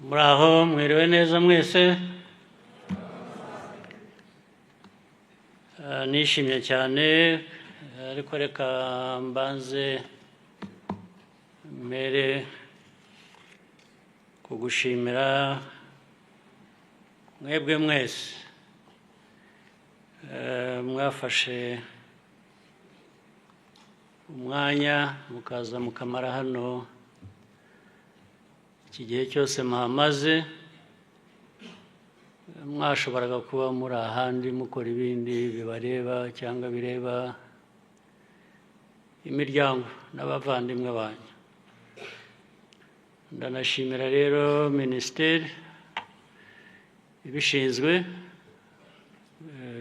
Muraho, mwiriwe neza mwese. Nishimye cyane, ariko reka mbanze mpere kugushimira mwebwe mwese mwafashe umwanya mukaza mukamara hano iki gihe cyose muhamaze. Mwashoboraga kuba muri ahandi mukora ibindi bibareba cyangwa bireba imiryango n'abavandimwe banyu. Ndanashimira rero minisiteri ibishinzwe,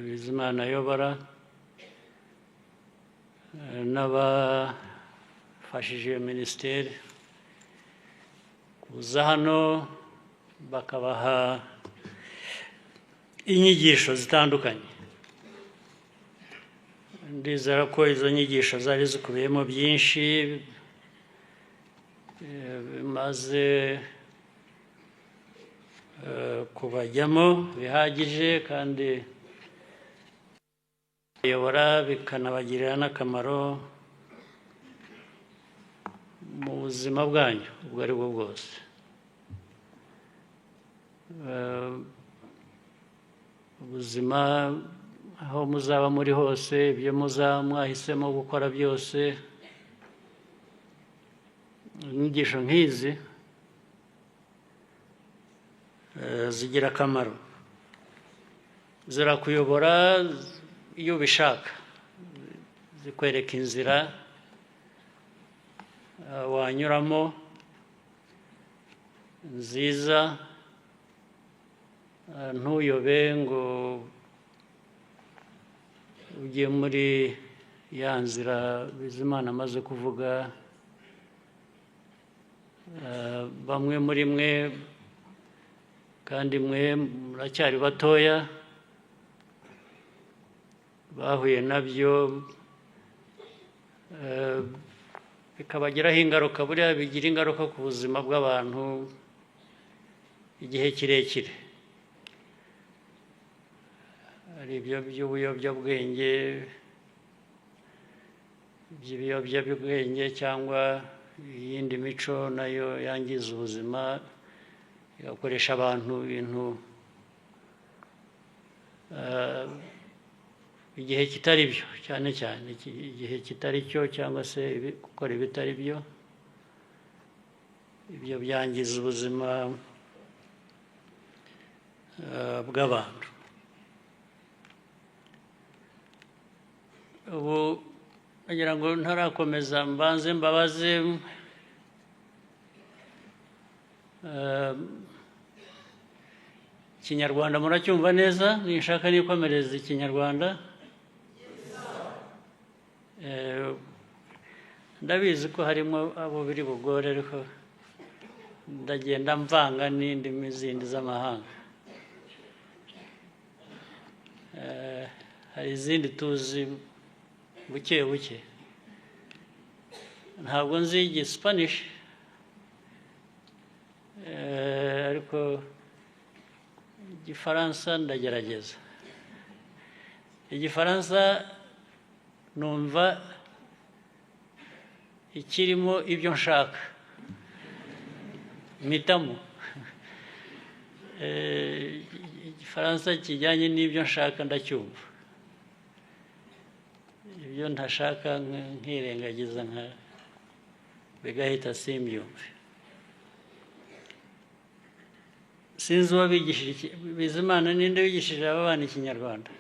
Bizimana ayobora, n'abafashije iyo minisiteri kuza hano bakabaha inyigisho zitandukanye. Ndizera ko izo nyigisho zari zikubiyemo byinshi bimaze kubajyamo bihagije, kandi bayobora bikanabagirira n'akamaro mu buzima bwanyu ubwo ari bwo bwose. Ubuzima aho muzaba muri hose, ibyo muzaba mwahisemo gukora byose, inyigisho nk'izi zigira akamaro, zirakuyobora iyo ubishaka, zikwereka inzira wanyuramo nziza, ntuyobe ngo ujye muri ya nzira Bizimana amaze kuvuga. Bamwe muri mwe, kandi mwe muracyari batoya, bahuye nabyo bikabagiraho ingaruka. Buriya bigira ingaruka ku buzima bw'abantu igihe kirekire. Hari ibyo by'ubuyobyabwenge, by'ibiyobyabwenge cyangwa iyindi mico nayo yangiza ubuzima, igakoresha abantu ibintu igihe kitari byo, cyane cyane igihe kitari cyo, cyangwa se gukora ibitari byo. Ibyo byangiza ubuzima bw'abantu. Ubu ngira ngo ntarakomeza mbanze mbabaze, Ikinyarwanda muracyumva neza? Ninshaka nikomereza Ikinyarwanda. Ndabizi ko harimo abo biri bugore, ariko ndagenda mvanga n'indimi zindi z'amahanga. Hari izindi tuzi buke buke. Ntabwo nzi Igispanish, ariko Igifaransa ndagerageza. Igifaransa numva ikirimo ibyo nshaka mpitamo. Igifaransa kijyanye n'ibyo nshaka ndacyumva, ibyo ntashaka nkirengagiza nka bigahita simbyumve. Sinzi uwabigishije Bizimana, ninde wigishije aba bana Ikinyarwanda?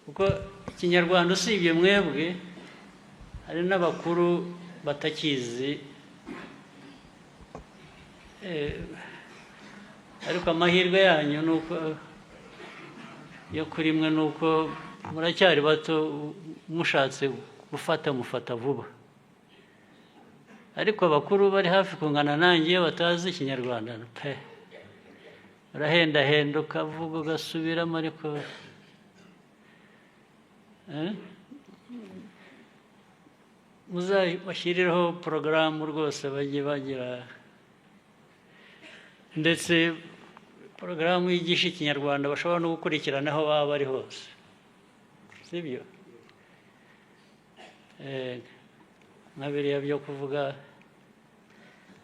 Kuko Ikinyarwanda usibye mwebwe hari n'abakuru batakizi, ariko amahirwe yanyu nuko yo kuri mwe nuko muracyari bato, mushatse gufata mufata vuba. Ariko abakuru bari hafi kungana nanjye iyo batazi Ikinyarwanda pe, urahendahenda ukavuga ugasubiramo, ariko Muzabashyirireho porogaramu rwose, bajye bagira ndetse porogaramu yigisha Ikinyarwanda bashobora no gukurikirana aho baba bari hose, sibyo? Nka biriya byo kuvuga,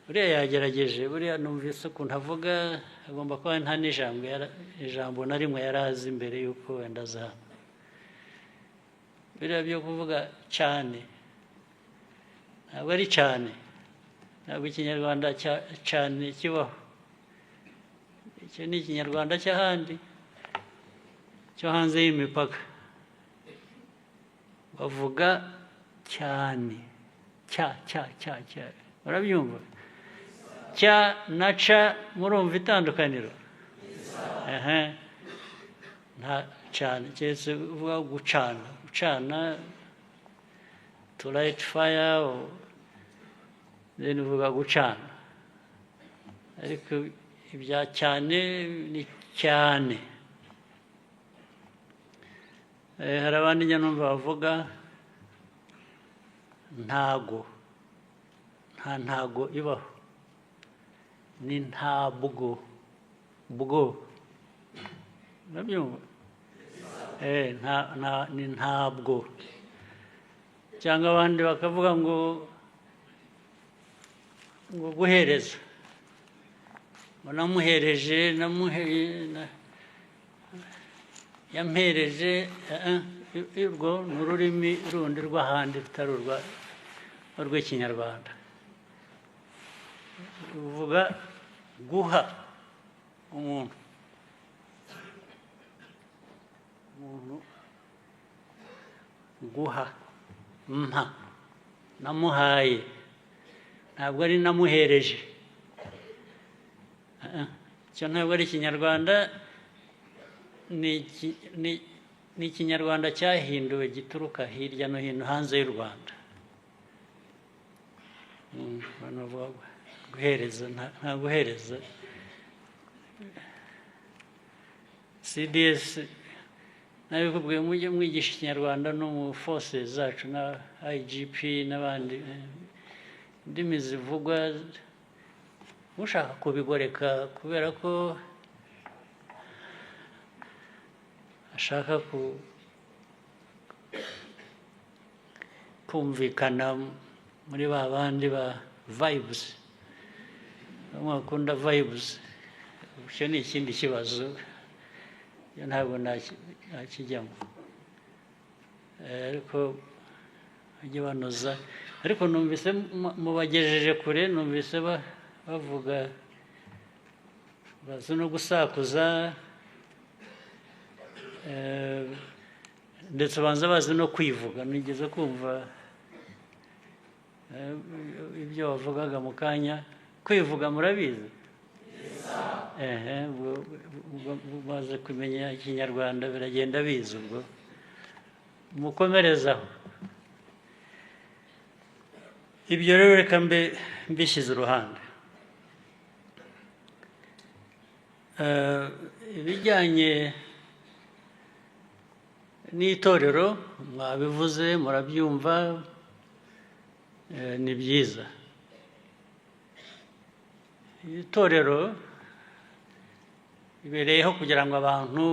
buriya yagerageje, buriya numvise ukuntu avuga, agomba kuba nta n'ijambo ijambo na rimwe yari azi mbere y'uko wenda aza hano. Biriya byo kuvuga cyane, ntabwo ari cyane, ntabwo Ikinyarwanda cyane kibaho. Icyo ni Ikinyarwanda cy'ahandi, cyo hanze y'imipaka. Bavuga cyane, cya cya cya cya, urabyumva? Cya na ca, murumva itandukaniro? Ehe, nta cyane, keretse uvuga gucana. Gucana, to light fire, or then uvuga gucana, ariko ibya cyane ni cyane. Hari abandi njya numva bavuga ntago. Nta ntago ibaho, ni ntabwo bwo, urabyumva? Nta nta ni ntabwo. Cyangwa abandi bakavuga ngo guhereza, ngo namuhereje, namuheye, yampereje. Urwo ni ururimi rundi rw'ahandi rutari urw'Ikinyarwanda. Ruvuga guha umuntu, umuntu guha, mpa, namuhaye, ntabwo ari namuhereje. Icyo ntabwo ari Ikinyarwanda, ni Ikinyarwanda cyahinduwe gituruka hirya no hino hanze y'u Rwanda. Abantu bavuga guhereza, nta guhereza. CDS nabikubwiye, mujye mwigisha Ikinyarwanda no mu forces zacu na IGP n'abandi, indimi zivugwa ushaka kubigoreka kubera ko ashaka kumvikana muri ba bandi ba vibes, bamwe bakunda vibes. Icyo ni ikindi kibazo, iyo ntabwo nakijyamo. Ariko bajye banoza. Ariko numvise mubagejeje kure, numvise bavuga, bazi no gusakuza, ndetse banza bazi no kwivuga. Nigeze kumva ibyo bavugaga mu kanya. Kwivuga murabizi? Ehe, ubwo umaze kumenya Ikinyarwanda biragenda biza, ubwo mukomerezaho. Ibyo rero reka mbe mbishyize iruhande. Ibijyanye n'itorero mwabivuze, murabyumva, ni byiza. Itorero ribereyeho kugira ngo abantu,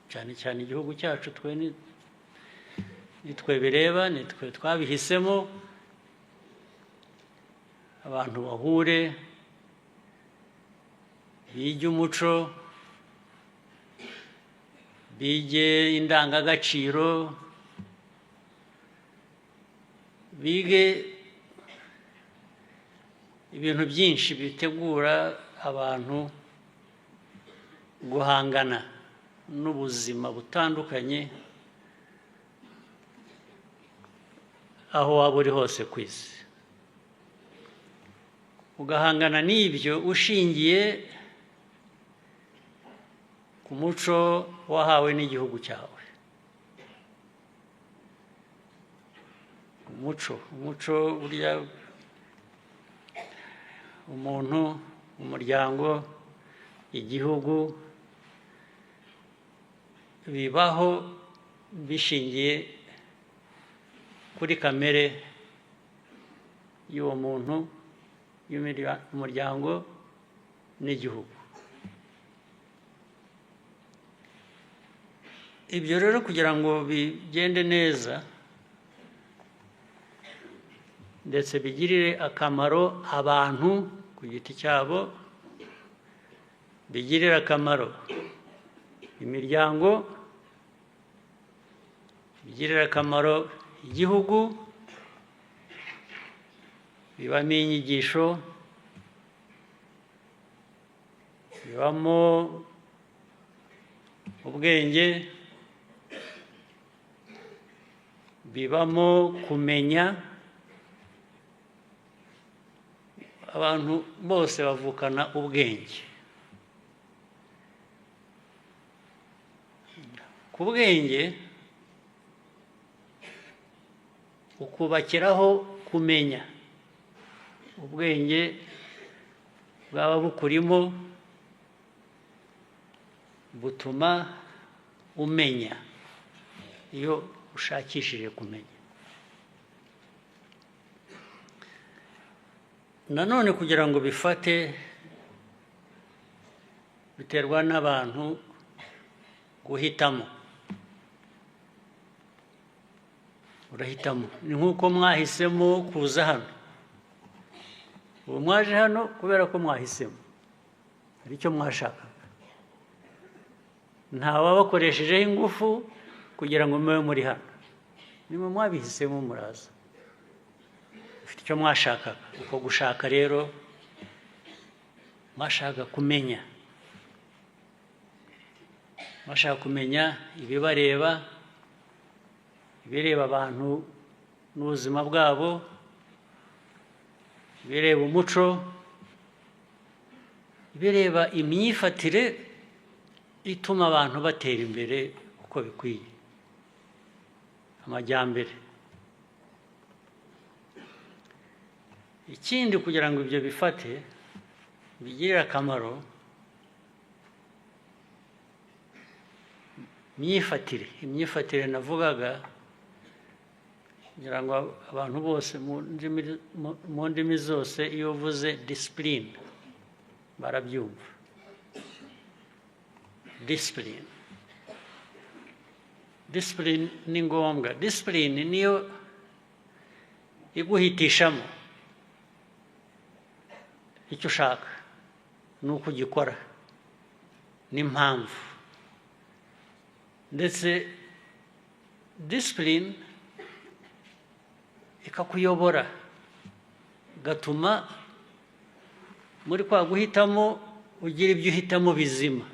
cyane cyane igihugu cyacu, twe nitwe bireba, nitwe twabihisemo, abantu bahure, bige umuco, bige indangagaciro, bige ibintu byinshi bitegura abantu guhangana n'ubuzima butandukanye aho waba uri hose ku isi, ugahangana n'ibyo ushingiye ku muco wahawe n'igihugu cyawe. Umuco burya umuntu, umuryango, igihugu bibaho bishingiye kuri kamere y'uwo muntu, y'umuryango n'igihugu. Ibyo rero kugira ngo bigende neza ndetse bigirire akamaro abantu ku giti cyabo, bigirire akamaro imiryango, bigirire akamaro igihugu, bibamo inyigisho, bibamo ubwenge, bibamo kumenya. Abantu bose bavukana ubwenge. Ku bwenge ukubakiraho kumenya. Ubwenge bwaba bukurimo butuma umenya iyo ushakishije kumenya. Nanone kugira ngo bifate biterwa n'abantu guhitamo. Urahitamo, ni nk'uko mwahisemo kuza hano. Ubu mwaje hano kubera ko mwahisemo, hari icyo mwashakaga. Ntawabakoreshejeho ingufu kugira ngo mube muri hano, nimwe mwabihisemo muraza, ufite icyo mwashakaga. Uko gushaka rero, mwashaka kumenya, mwashaka kumenya ibibareba, ibireba abantu n'ubuzima bwabo, ibireba umuco, ibireba imyifatire ituma abantu batera imbere uko bikwiye, amajyambere. Ikindi kugira ngo ibyo bifate bigirire akamaro imyifatire, imyifatire navugaga kugira ngo abantu bose mu ndimi zose iyo uvuze discipline barabyumva. Discipline, discipline ni ngombwa. Discipline niyo iguhitishamo icyo ushaka nuko ugikora n'impamvu. Ndetse discipline ikakuyobora, gatuma muri kwa guhitamo ugira ibyo uhitamo bizima,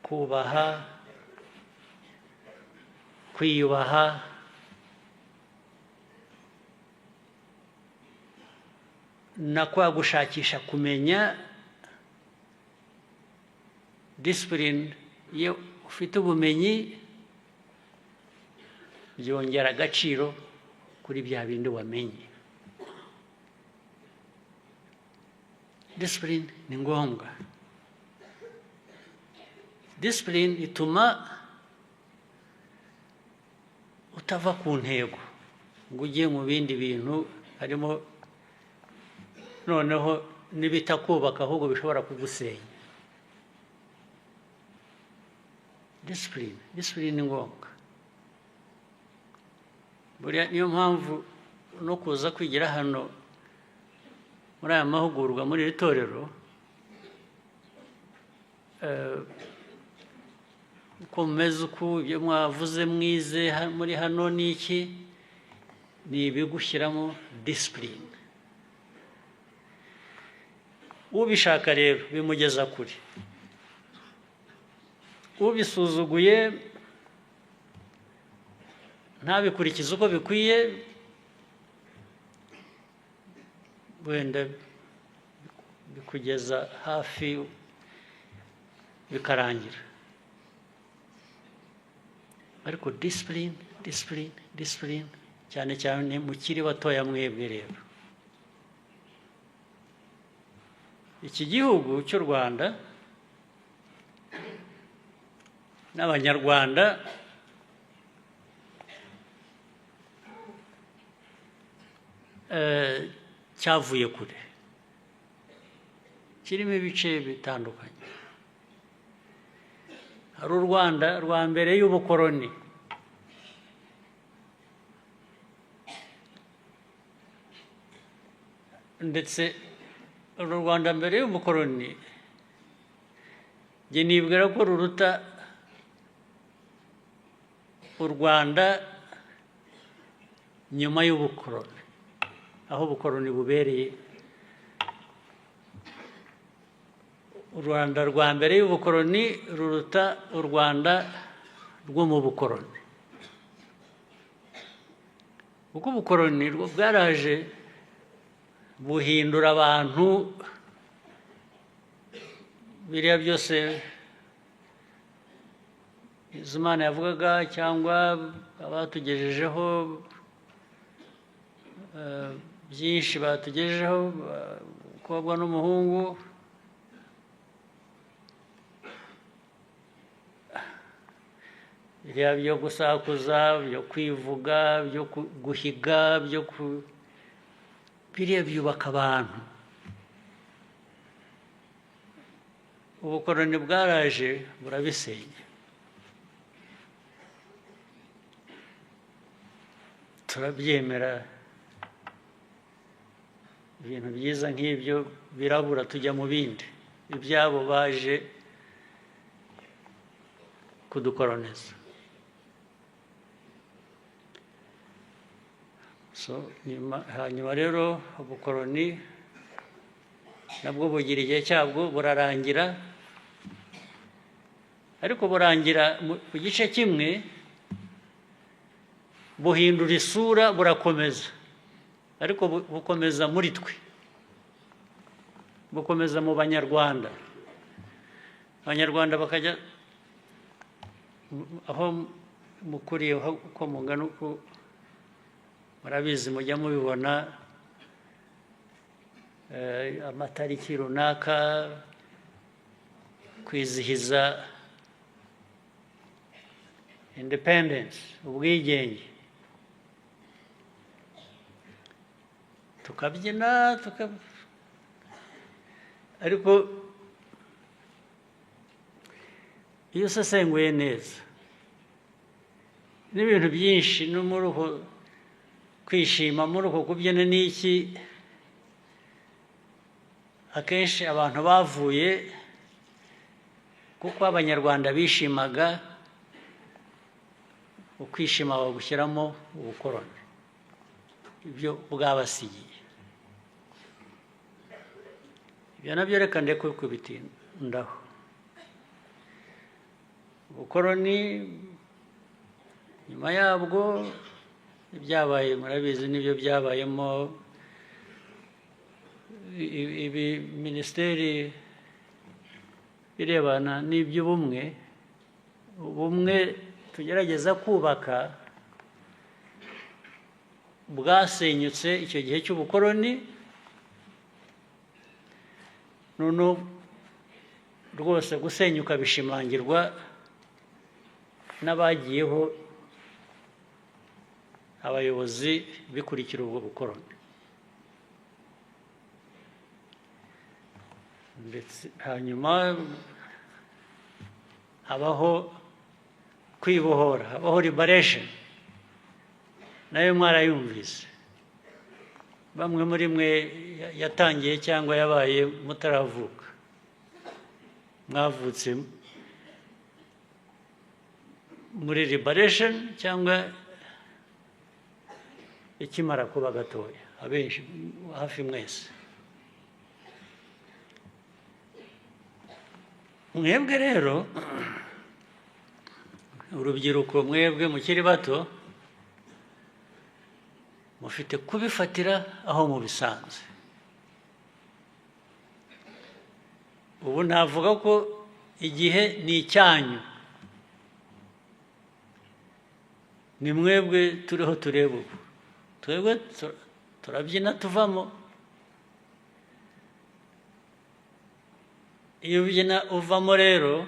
kubaha, kwiyubaha, na kwa gushakisha kumenya. Discipline iyo ufite ubumenyi byongera agaciro kuri bya bindi wamenye. Discipline ni ngombwa. Discipline ituma utava ku ntego ngo ujye mu bindi bintu harimo noneho n'ibitakubaka ahubwo bishobora kugusenya. Discipline, discipline ni ngombwa. Buriya niyo mpamvu no kuza kwigira hano muri aya mahugurwa muri iri torero, uko mumeze, uko ibyo mwavuze mwize muri hano n'iki, ni ibigushyiramo discipline. Ubishaka rero bimugeza kure, ubisuzuguye ntabikurikize uko bikwiye, wenda bikugeza hafi bikarangira. Ariko discipline, discipline, discipline, cyane cyane mukiri batoya mwebwe. Rero iki gihugu cy'u Rwanda n'Abanyarwanda Cyavuye kure, kirimo ibice bitandukanye. Hari u Rwanda rwa mbere y'ubukoroni, ndetse uru Rwanda mbere y'ubukoroni njye nibwira ko ruruta u Rwanda nyuma y'ubukoroni, aho ubukoroni bubereye. U Rwanda rwa mbere y'ubukoroni ruruta u Rwanda rwo mu bukoroni, kuko ubukoroni bwaraje buhindura abantu. Biriya byose Bizimana yavugaga cyangwa abatugejejeho byinshi batugejejeho, umukobwa n'umuhungu, biriya byo gusakuza, byo kwivuga, byo guhiga, byo biriya byubaka abantu. Ubukoroni bwaraje burabisenya. Turabyemera, ibintu byiza nk'ibyo birabura, tujya mu bindi. Ibyabo baje kudukoroneza. So hanyuma rero ubukoroni nabwo bugira igihe cyabwo, burarangira, ariko burangira mu gice kimwe, buhindura isura, burakomeza, ariko bukomeza muri twe, bukomeza mu Banyarwanda. Abanyarwanda bakajya aho mukuriye, uko mungana uko murabizi, mujya mubibona, amatariki runaka kwizihiza independence, ubwigenge, tukabyina, ariko iyo usesenguye neza n'ibintu byinshi, no muri uko kwishima, muri uko kubyina n'iki, akenshi abantu bavuye kuko Abanyarwanda bishimaga, ukwishima bagushyiramo ubukoroni, ibyo bwabasigiye. Ibyo nabyo reka ndeke kubitindaho. Ubukoroni nyuma yabwo ibyabaye murabizi, nibyo byabayemo. Ibi minisiteri irebana n'iby'ubumwe, ubumwe tugerageza kubaka bwasenyutse icyo gihe cy'ubukoroni. Noneho rwose gusenyuka bishimangirwa n'abagiyeho, abayobozi bikurikira ubwo bukoroni. Ndetse hanyuma habaho kwibohora, habaho liberation, nayo mwarayumvise. Bamwe muri mwe yatangiye cyangwa yabaye mutaravuka, mwavutse muri liberation cyangwa ikimara kuba gatoya, abenshi hafi mwese. Mwebwe rero urubyiruko, mwebwe mukiri bato, mufite kubifatira aho mubisanze. Ubu navuga ko igihe ni icyanyu, ni mwebwe turiho tureba ubu. Twebwe turabyina tuvamo. Iyo ubyina uvamo rero,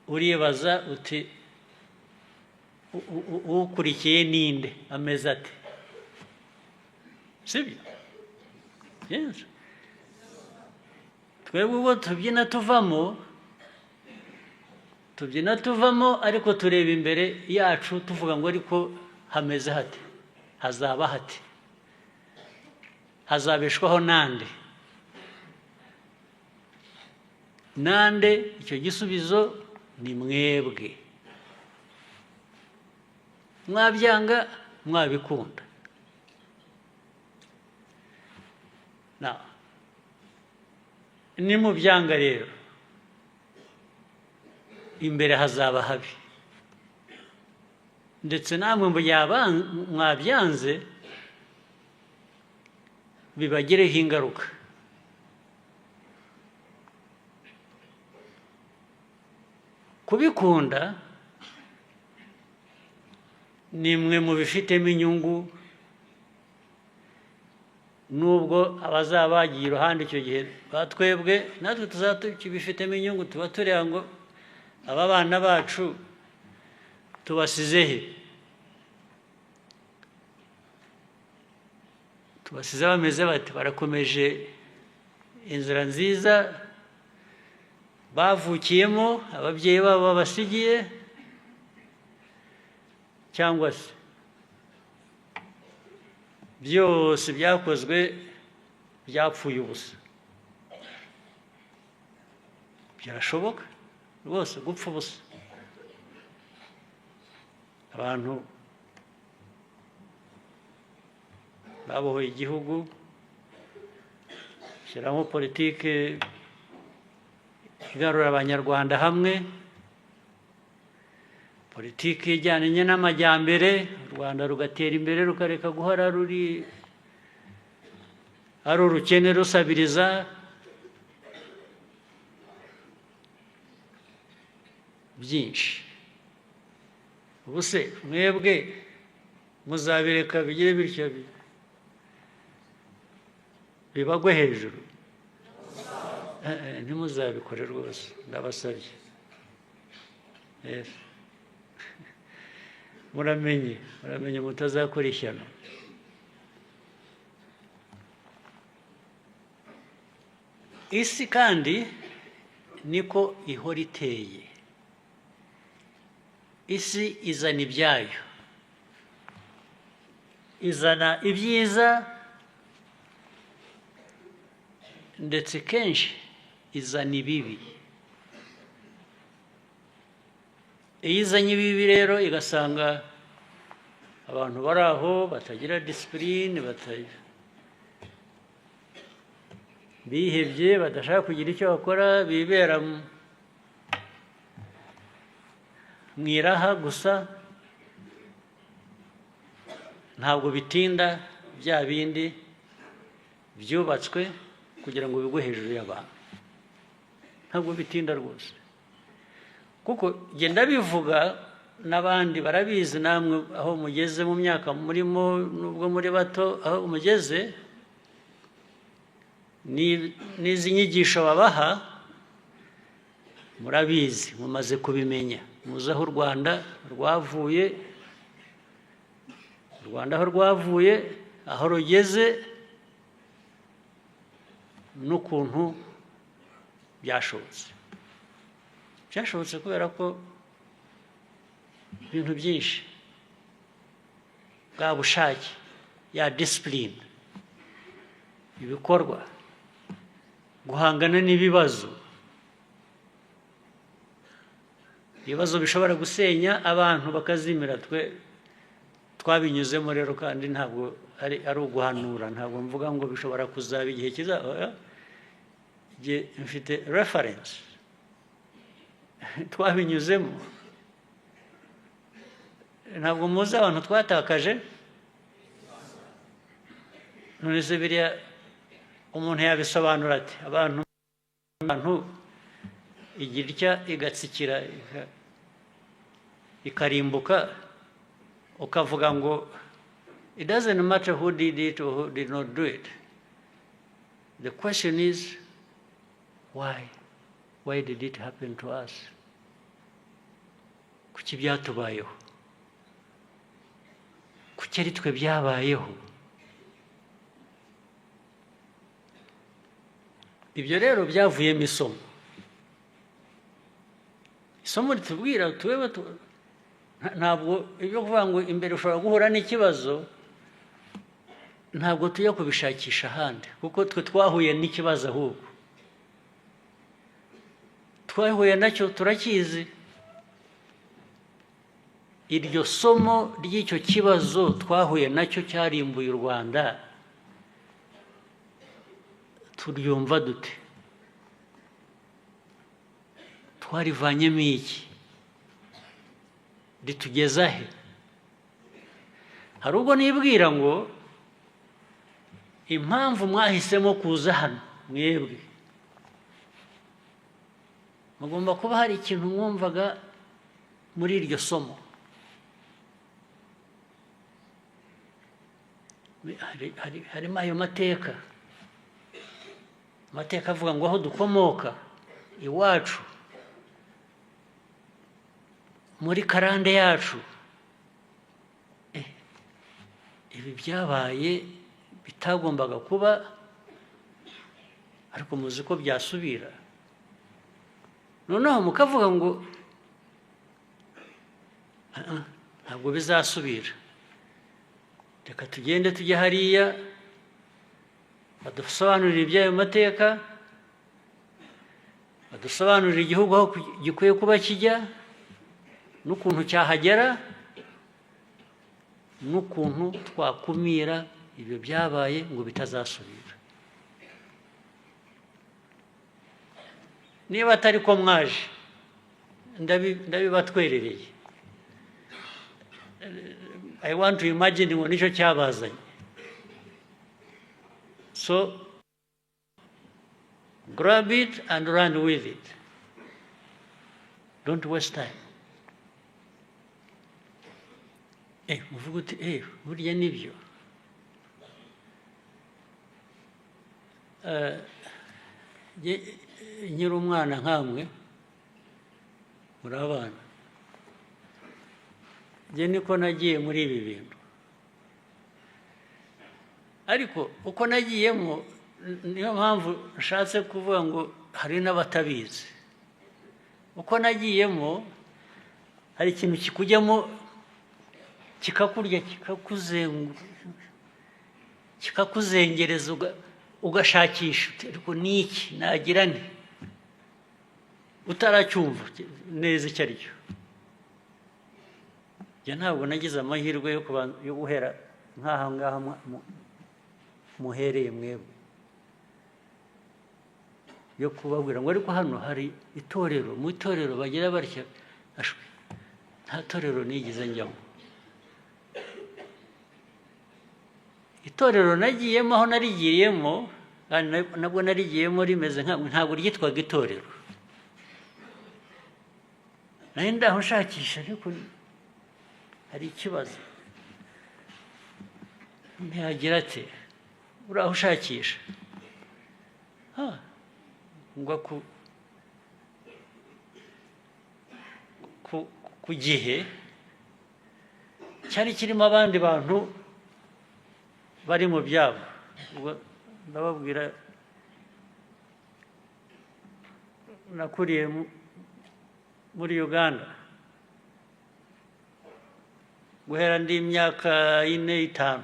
uribaza uti ukurikiye ninde, ameze ate? Sibyo? Yes. Twebwe ubwo tubyina tuvamo, tubyina tuvamo, ariko tureba imbere yacu, tuvuga ngo: "Ariko hameze hate? Hazaba hate? Hazabeshwaho nande? Nande?" Icyo gisubizo ni mwebwe, mwabyanga mwabikunda. Na nimubyanga rero, imbere hazaba habi. Ndetse namwe mwabyanze, bibagireho ingaruka. Kubikunda ni mwe mubifitemo inyungu, nubwo abazaba bagiye iruhande icyo gihe batwebwe, natwe tuzaba tukibifitemo inyungu. Tuba tureba ngo aba bana bacu tubasize he? Tubasize bameze bate? Barakomeje inzira nziza bavukiyemo, ababyeyi babo babasigiye, cyangwa se byose byakozwe byapfuye ubusa? Byashoboka rwose gupfa ubusa. Abantu babohoye igihugu, shyiramo politike igarura Abanyarwanda hamwe, politiki ijyanye n'amajyambere, u Rwanda rugatera imbere, rukareka guhora ruri ari urukene, rusabiriza byinshi. Ubu se mwebwe muzabireka bigire bityo, bibagwe hejuru? Ntimuzabikore rwose, ndabasabye. Yes. Muramenye, muramenye mutazakora ishyano. Isi kandi niko ihora iteye. Isi izana ibyayo, izana ibyiza, ndetse kenshi izana ibibi. Iyo izanye ibibi rero, igasanga abantu bari aho batagira discipline, bihebye, badashaka kugira icyo bakora, bibera mu iraha gusa, ntabwo bitinda bya bindi byubatswe kugira ngo bigwe hejuru y'abantu. Ntabwo bitinda rwose, kuko genda bivuga n'abandi barabizi. Namwe aho mugeze mu myaka murimo, nubwo muri bato, aho mugeze n'izi nyigisho babaha murabizi, mumaze kubimenya. Muzi aho u Rwanda rwavuye, u Rwanda aho rwavuye, aho rugeze n'ukuntu byashobotse. Byashobotse kubera ko ibintu byinshi, bwa bushake, ya discipline, ibikorwa, guhangana n'ibibazo, ibibazo bishobora gusenya abantu bakazimira. Twe twabinyuzemo rero, kandi ntabwo ari uguhanura, ntabwo mvuga ngo bishobora kuzaba igihe kizaza. Oya. Jye mfite reference, twabinyuzemo. Ntabwo muzi abantu twatakaje? None se biriya umuntu yabisobanura ati abantu igira itya igatsikira, ikarimbuka, ukavuga ngo it doesn't matter who did it or who did not do it. The question is why? Why did it happen to us? Kuki byatubayeho? Kuki ari twe byabayeho? Ibyo rero byavuyemo isomo, isomo ritubwira twebwe ntabwo ibyo kuvuga ngo imbere ushobora guhura n'ikibazo, ntabwo tujya kubishakisha ahandi, kuko twe twahuye n'ikibazo, ahubwo twahuye nacyo, turakizi. Iryo somo ry'icyo kibazo twahuye nacyo cyarimbuye u Rwanda, turyumva dute? Twarivanyemo iki? Ritugeza he? Hari ubwo nibwira ngo impamvu mwahisemo kuza hano, mwebwe mugomba kuba hari ikintu mwumvaga muri iryo somo. Harimo ayo mateka, amateka avuga ngo aho dukomoka, iwacu, muri karande yacu, ibi byabaye bitagombaga kuba, ariko muzi ko byasubira. Noneho mukavuga ngo "Ah, ah, ntabwo bizasubira, reka tugende tujye hariya badusobanurire iby'ayo mateka, badusobanurire igihugu aho gikwiye kuba kijya n'ukuntu cyahagera n'ukuntu twakumira ibyo byabaye ngo bitazasubira." Niba atari ko mwaje, ndabibatwerereye. I want to imagine ngo nicyo cyabazanye. So grab it and run with it, don't waste time. Uvuga uti burya nibyo. Nkiri umwana nkamwe, muri abana, njye niko nagiye muri ibi bintu, ariko uko nagiyemo, niyo mpamvu nshatse kuvuga ngo hari n'abatabizi uko nagiyemo. Hari ikintu kikujyamo kikakurya, kikakuzengereza, ugashakisha uti, ariko ni iki nagira nte, utaracyumva neza icyo ari cyo. Njye ntabwo nagize amahirwe yo guhera nk'aha ngaha muhereye mwebwe, yo kubabwira ngo ariko hano hari itorero, mu itorero bagira batya. Ashwi, nta torero nigeze njyamo. Itorero nagiyemo, aho narigiyemo, kandi nabwo narigiyemo rimeze ntabwo ryitwaga itorero. Nari ndaho nshakisha, ariko hari ikibazo. Ntiyagira ati uraho ushakisha, ngwa ku gihe cyari kirimo abandi bantu bari mu byabo. Ubwo ndababwira, nakuriye muri Uganda guhera ndi imyaka 4, 5,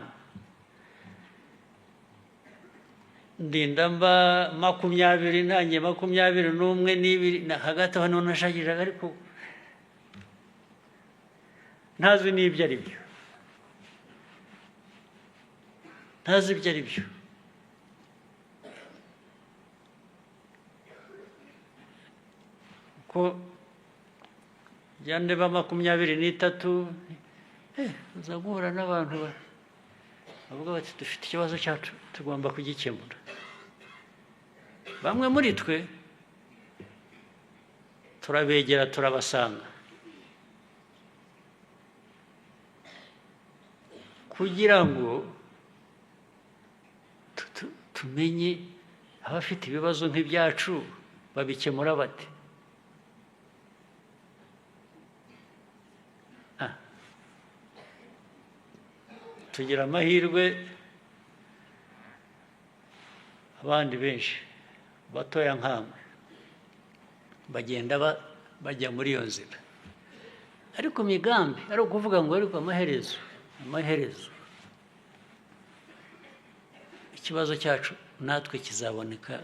ndinda mba 20, ntangiye 21 n'ibiri hagati aho niho nashakishaga, ariko ntazi n'ibyo ari byo, ntazi ibyo ari byo. Ko njya ndeba 23, uza guhura n'abantu bavuga bati dufite ikibazo cyacu tugomba kugikemura. Bamwe muri twe turabegera, turabasanga kugira ngo tumenye abafite ibibazo nk'ibyacu babikemura bate. Tugira amahirwe, abandi benshi Batoya nkamwe bagenda bajya muri iyo nzira, ariko imigambi ari ukuvuga ngo ariko amaherezo ikibazo cyacu natwe kizaboneka,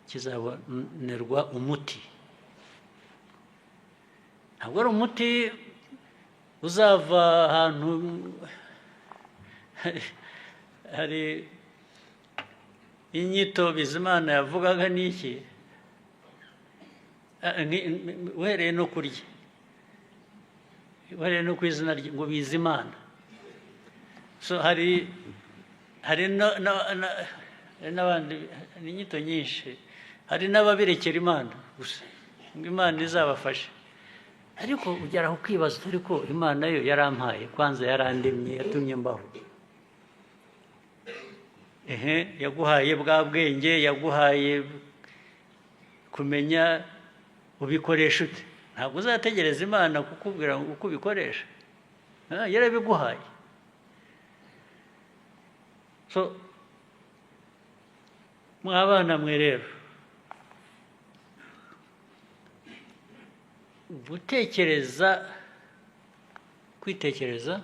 kizabonerwa umuti. Ntabwo ari umuti uzava ahantu hari inyito Bizimana yavugaga n'iki, uhereye no kurya, uhereye no ku izina rye ngo Bizimana. So hari n'abandi, inyito nyinshi, hari n'ababirekera Imana gusa ngo Imana izabafashe. Ariko ugera aho ukibaza, ariko Imana yo yarampaye, kwanza yarandemye, yatumye mbaho. Yaguhaye bwa bwenge, yaguhaye kumenya, ubikoresha ute? Ntabwo uzategereza Imana kukubwira uko ubikoresha, yarabiguhaye. So mwabana mwe rero, gutekereza, kwitekereza,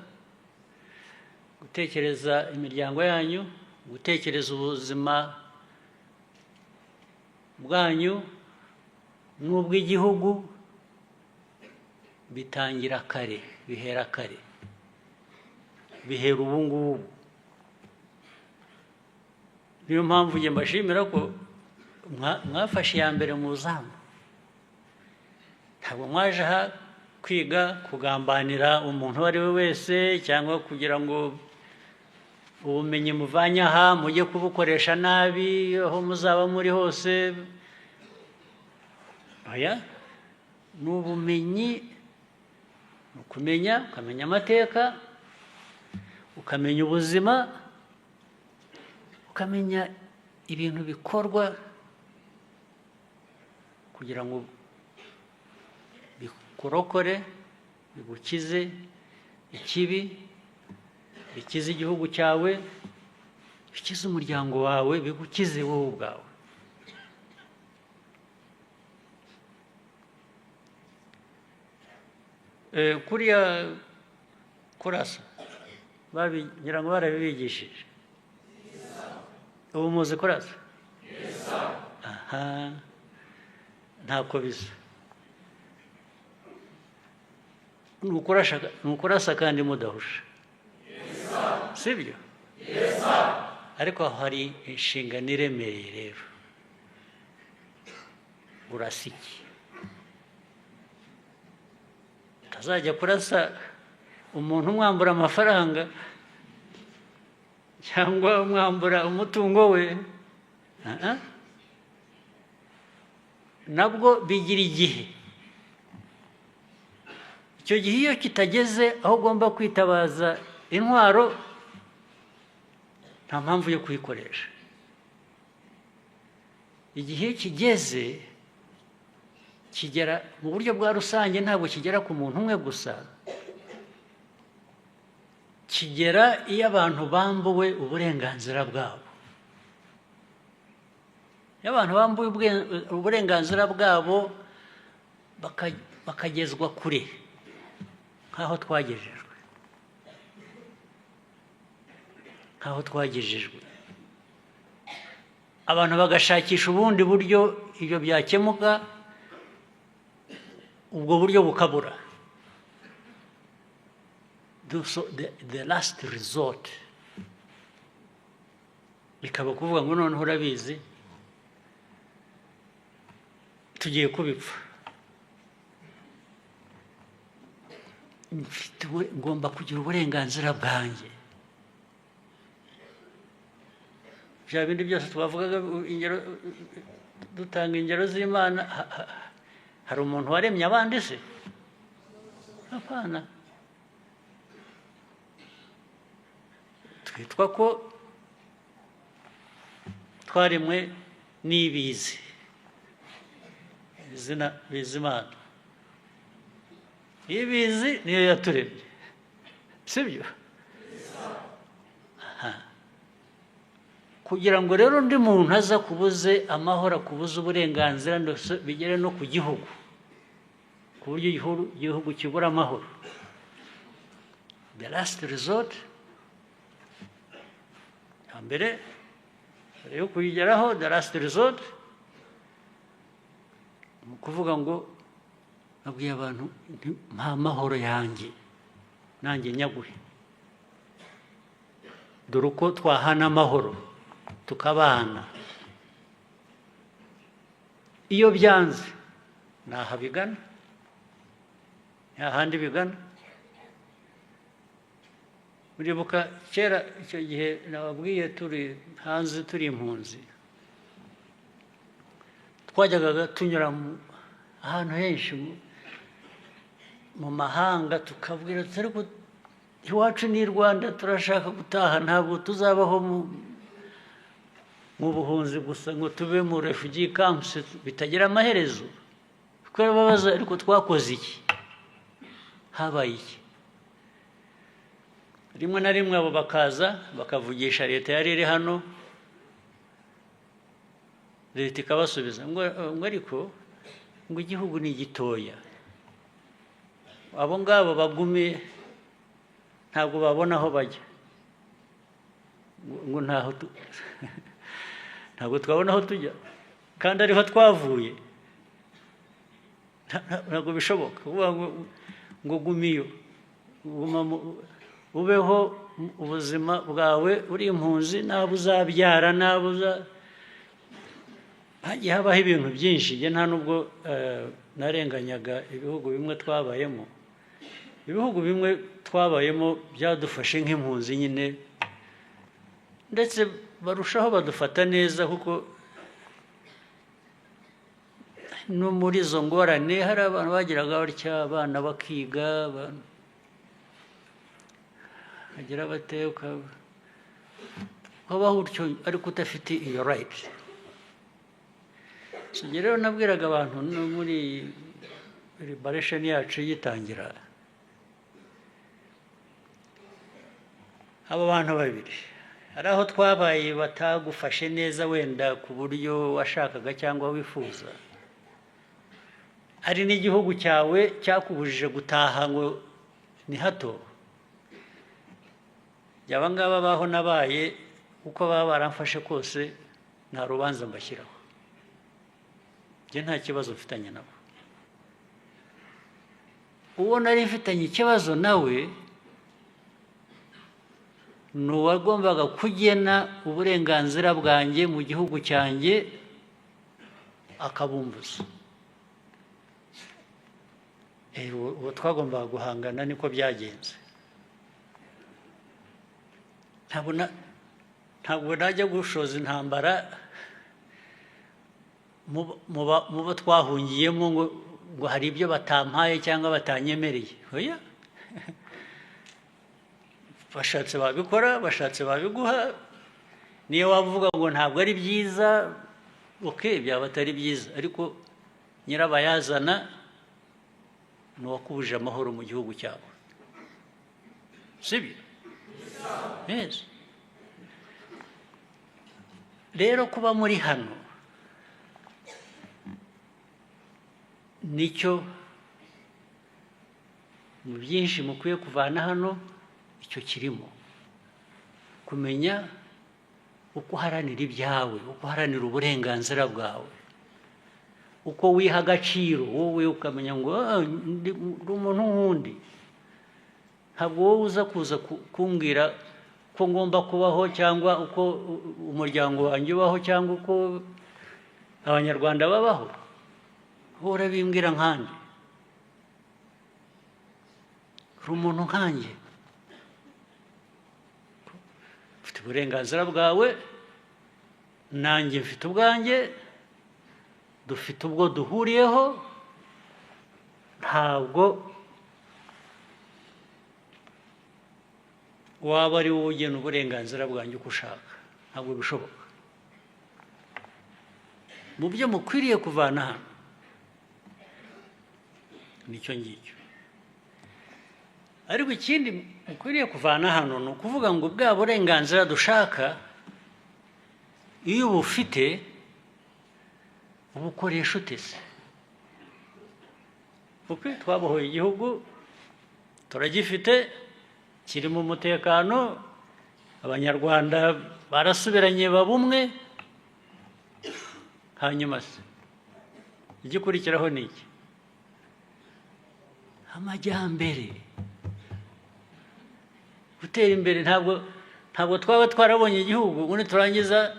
gutekereza imiryango yanyu, gutekereza ubuzima bwanyu n'ubw'igihugu, bitangira kare, bihera kare, bihera ubu ngubu. Niyo mpamvu njye mbashimira ko mwafashe iya mbere mu zamu. Ntabwo mwaje aha kwiga kugambanira umuntu uwo ari we wese, cyangwa kugira ngo ubumenyi muvanye aha mujye kubukoresha nabi aho muzaba muri hose. Oya, ni ubumenyi, ni ukumenya, ukamenya amateka, ukamenya ubuzima, ukamenya ibintu bikorwa kugira ngo bikurokore, bigukize ikibi, bikize igihugu cyawe, bikize umuryango wawe, bigukize wowe ubwawe. Kuriya kurasa ngira ngo barabibigishije. Ubu muzi kurasa? Aha, ntako bisa. Ni ukurasa kandi mudahusha, sibyo? Ariko hari inshingano iremereye rero. Urasa iki? Utazajya kurasa umuntu umwambura amafaranga cyangwa umwambura umutungo we. Nabwo bigira igihe. Icyo gihe iyo kitageze aho ugomba kwitabaza intwaro, nta mpamvu yo kuyikoresha. Igihe kigeze kigera mu buryo bwa rusange, ntabwo kigera ku muntu umwe gusa, kigera iyo abantu bambuwe uburenganzira bwabo. Iyo abantu bambuwe uburenganzira bwabo bakagezwa kure nk'aho twagejejwe, nk'aho twagejejwe, abantu bagashakisha ubundi buryo ibyo byakemuka, ubwo buryo bukabura. The last resort bikaba kuvuga ngo noneho urabizi tugiye kubipfa, ngomba kugira uburenganzira bwanjye. Bya bindi byose twavugaga, ingero, dutanga ingero z'Imana, hari umuntu waremye abandi se? Apana. Twitwa ko twaremwe n'ibizi, izina Bizimana. Ibizi niyo yaturemye, sibyo? Kugira ngo rero undi muntu aza kubuze amahoro, akubuze uburenganzira, ndetse bigere no ku gihugu, ku buryo igihugu kibura amahoro, the last resort ya mbere, mbere yo kuyigeraho, the last resort ni ukuvuga ngo nabwiye abantu nti: "Mpa amahoro yanjye, nanjye nyaguhe. Dore uko twahana amahoro tukabana." Iyo byanze, ni aha bigana, nta handi bigana. Uribuka kera, icyo gihe nababwiye, turi hanze, turi impunzi, twajyaga tunyura ahantu henshi mu mahanga, tukabwira tuti: "Ariko iwacu ni i Rwanda, turashaka gutaha. Ntabwo tuzabaho mu buhunzi gusa, ngo tube mu refugee camps bitagira amaherezo." Twababaza: "Ariko twakoze iki? Habaye iki?" Rimwe na rimwe abo bakaza bakavugisha leta yari iri hano, leta ikabasubiza ngo: "Ariko ngo igihugu ni gitoya, abo ngabo bagume, ntabwo babona aho bajya." Ngo ntabwo twabona aho tujya kandi ariho twavuye. Ntabwo bishoboka kuvuga ngo gumiyo, guma ubeho ubuzima bwawe uri impunzi, n'abo uzabyara, n'abo uza. Hagiye habaho ibintu byinshi. Njye nta nubwo narenganyaga ibihugu bimwe twabayemo. Ibihugu bimwe twabayemo byadufashe nk'impunzi nyine, ndetse barushaho badufata neza, kuko no muri izo ngorane hari abantu bagiraga batya abana bakiga, bagira bate, ukabaho utyo ariko udafite iyo right. So njye rero nabwiraga abantu no muri liberation yacu yitangira, abo bantu babiri, hari aho twabaye batagufashe neza wenda ku buryo washakaga cyangwa wifuza, hari n'igihugu cyawe cyakubujije gutaha ngo ni hato. Aba ngaba baho nabaye, uko baba baramfashe kose, nta rubanza mbashyiraho. Njye nta kibazo mfitanye nabo. Uwo nari mfitanye ikibazo nawe ni uwagombaga kugena uburenganzira bwanjye mu gihugu cyanjye akabumbuza. Uwo twagombaga guhangana, niko byagenze. Ntabwo najya gushoza intambara mu bo twahungiyemo ngo hari ibyo batampaye cyangwa batanyemereye. Oya, bashatse babikora, bashatse babiguha. Niyo waba uvuga ngo ntabwo ari byiza, okay, byaba atari byiza, ariko nyirabayazana ni uwakubujije amahoro mu gihugu cyawe, sibyo? Yes. Rero kuba muri hano nicyo mu byinshi mukwiye kuvana hano, icyo kirimo: kumenya uko uharanira ibyawe, uko uharanira uburenganzira bwawe, uko wiha agaciro wowe, ukamenya ngo: "Ah, ndi umuntu nk'undi. Ntabwo wowe uza kuza kumbwira ko ngomba kubaho, cyangwa uko umuryango wanjye ubaho, cyangwa uko Abanyarwanda babaho. Wowe urabimbwira nkanjye? Uri umuntu nkanjye, ufite uburenganzira bwawe, nanjye mfite ubwanjye, dufite ubwo duhuriyeho. Ntabwo waba ari wowe ugena uburenganzira bwanjye uko ushaka, ntabwo bishoboka." Mu byo mukwiriye kuvana hano nicyo ngicyo. Ariko ikindi mukwiriye kuvana hano ni ukuvuga ngo bwa burenganzira dushaka Iyo ubufite, ubukoresha ute se? Kuko twabohoye igihugu, turagifite, kirimo umutekano, Abanyarwanda barasubiranye baba umwe. Hanyuma se igikurikiraho ni iki? Amajyambere, gutera imbere. Ntabwo twaba twarabonye igihugu ubundi turangiza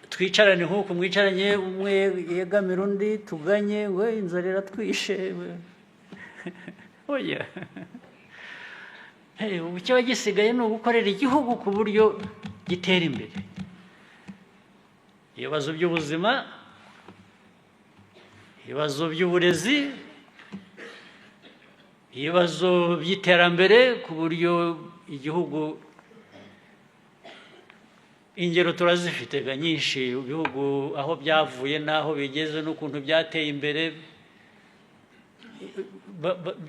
twicarane nk'uku mwicaranye, umwe yegamira undi, tuganye ngo inzara iratwishe. Oya. Ubu ikiba gisigaye ni ugukorera igihugu ku buryo gitera imbere. Ibibazo by'ubuzima, ibibazo by'uburezi, ibibazo by'iterambere, ku buryo igihugu, ingero turazifite ga nyinshi, ibihugu aho byavuye n'aho bigeze n'ukuntu byateye imbere.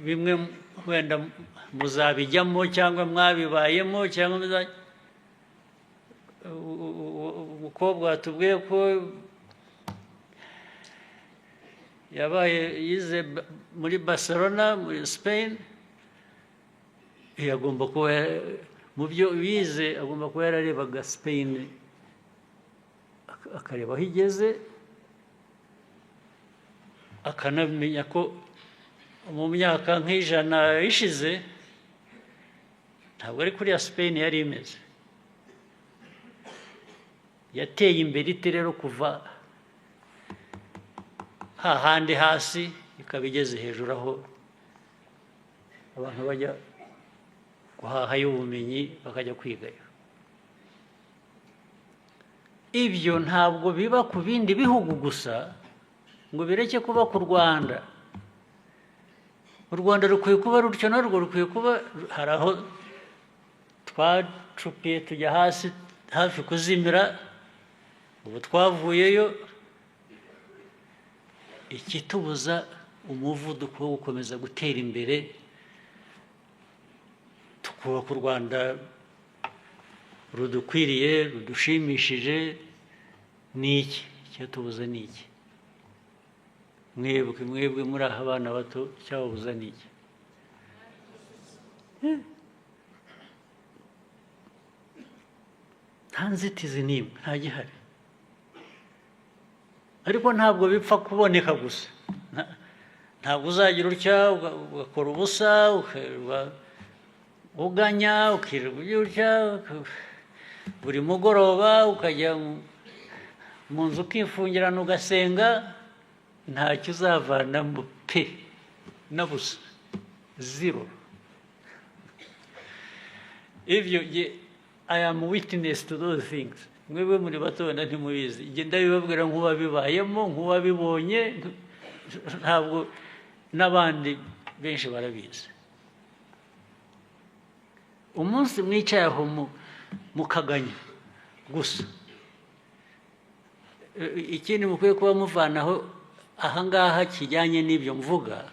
Bimwe wenda muzabijyamo cyangwa mwabibayemo cyangwa umukobwa watubwiye ko yabaye yize muri Barcelona, muri Spain, agomba kuba mu byo yize agomba kuba yararebaga Spain, akareba aho igeze, akanamenya ko mu myaka nk'100 ishize ntabwo ari kuriya Spain yari imeze. Yateye imbere ite rero kuva hahandi hasi ikaba igeze hejuru, aho abantu bajya guhahayo ubumenyi, bakajya kwigayo? Ibyo ntabwo biba ku bindi bihugu gusa ngo bireke kuba ku Rwanda. U Rwanda rukwiye kuba rutyo narwo, rukwiye kuba. Hari aho twacupiye tujya hasi hafi kuzimira, ubu twavuyeyo. Ikitubuza umuvuduko wo gukomeza gutera imbere, tukubaka u Rwanda rudukwiriye, rudushimishije, ni iki? Icyatubuza ni iki? Mwebwe muri aha, abana bato, icyababuza ni iki? Nta nzitizi n'imwe, nta gihari. Ariko ntabwo bipfa kuboneka gusa. Ntabwo uzagira utya ugakora ubusa, ukirirwa uganya, ukirirwa ugira utya buri mugoroba, ukajya mu nzu ukifungirana, ugasenga, ntacyo uzavanamo pe, na busa, zero. Ibyo I am witness to those things. Mwebwe muri bato wenda ntimubizi, njye ndabibabwira nk'uwabibayemo, nk'uwabibonye. Ntabwo n'abandi benshi barabizi. Umunsi mwicaye aho mukaganya gusa, ikindi mukwiye kuba muvanaho ahangaha kijyanye n'ibyo mvuga: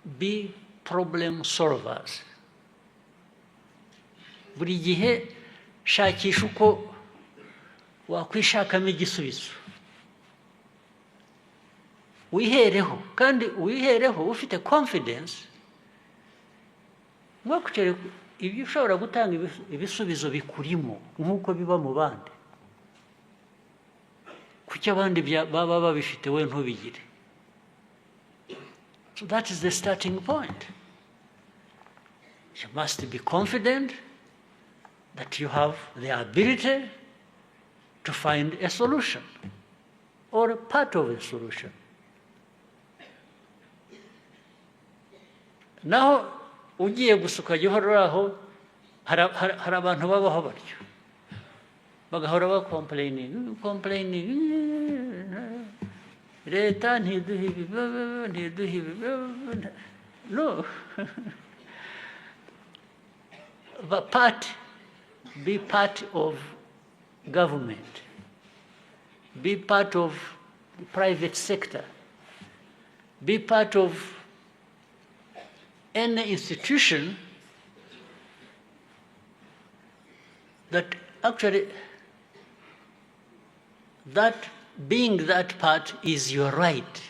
be problem solvers. Buri gihe shakisha uko wakwishakamo igisubizo, wihereho, kandi wihereho ufite confidence. Ntibakucere ibyo ushobora gutanga ibisubizo bikurimo nk'uko biba mu bandi. Kuki abandi baba babifite, we ntubigire? So that is the starting point. You must be confident that you have the ability to find a solution or a part of a solution. Naho ugiye gusa ukajya uhora uri aho, hari abantu babaho batyo, bagahora bacomplaininga, complaining, leta ntiduha ibi, ntiduha ibi. No, but be part of government, be part of the private sector, be part of any institution. That actually, that being that part is your right.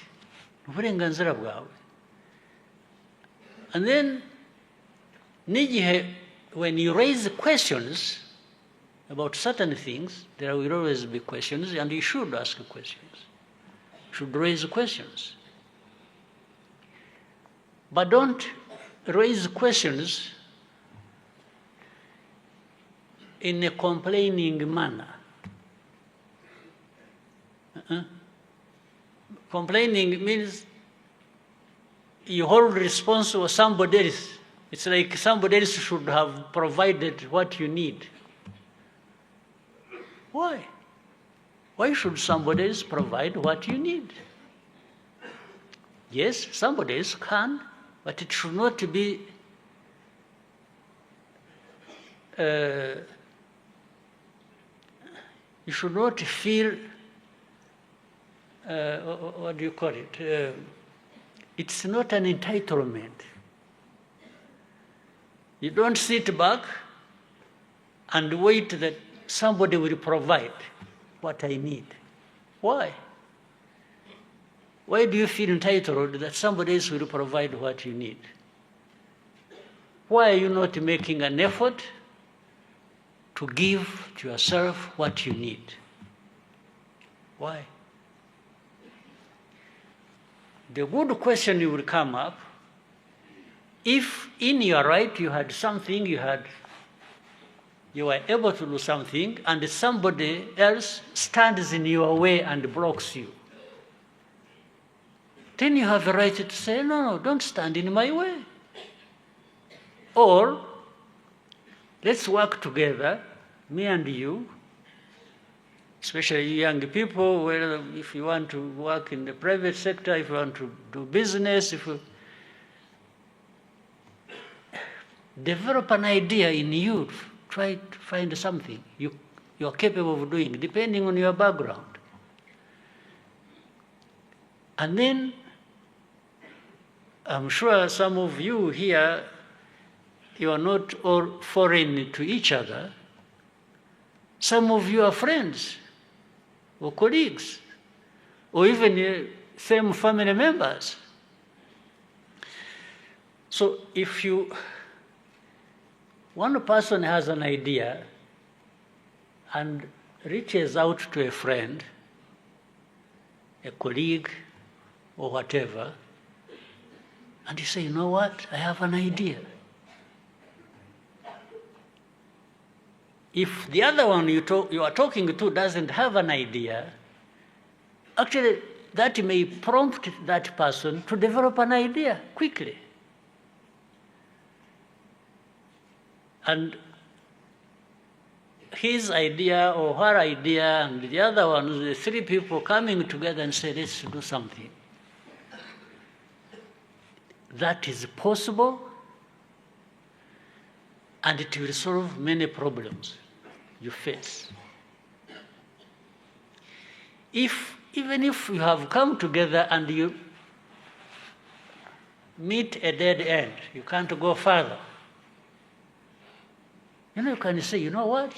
Uburenganzira bwawe. And then, n'igihe when you raise questions about certain things, there will always be questions, and you should ask questions, should raise questions. But don't raise questions in a complaining manner. Uh-uh. Complaining means you hold responsible somebody else. It's like somebody else should have provided what you need. Why? Why should somebody else provide what you need? Yes, somebody else can, but it should not be you should not feel, what do you call it? It's not an entitlement. You don't sit back and wait that somebody will provide what I need. Why? Why do you feel entitled that somebody else will provide what you need? Why are you not making an effort to give to yourself what you need? Why? The good question will come up if in your right you had something, you were able to do something, and somebody else stands in your way and blocks you. Then you have a right to say, no, no, don't stand in my way. Or, let's work together, me and you, especially you young people, whether if you want to work in the private sector, if you want to do business, if you develop an idea in you, try to find something you are capable of doing, depending on your background. And then, I'm sure some of you here, you are not all foreign to each other. Some of you are friends or colleagues or even same family members. So if you, one person has an idea and reaches out to a friend, a colleague, or whatever, and you say, you know what, I have an idea. If the other one you are talking to doesn't have an idea, actually that may prompt that person to develop an idea quickly. And his idea or her idea and the other one, the three people coming together and say, let's do something. That is possible, and it will solve many problems you face. Even if you have come together and you meet a dead end, you can't go further. You know, you can say, you know what?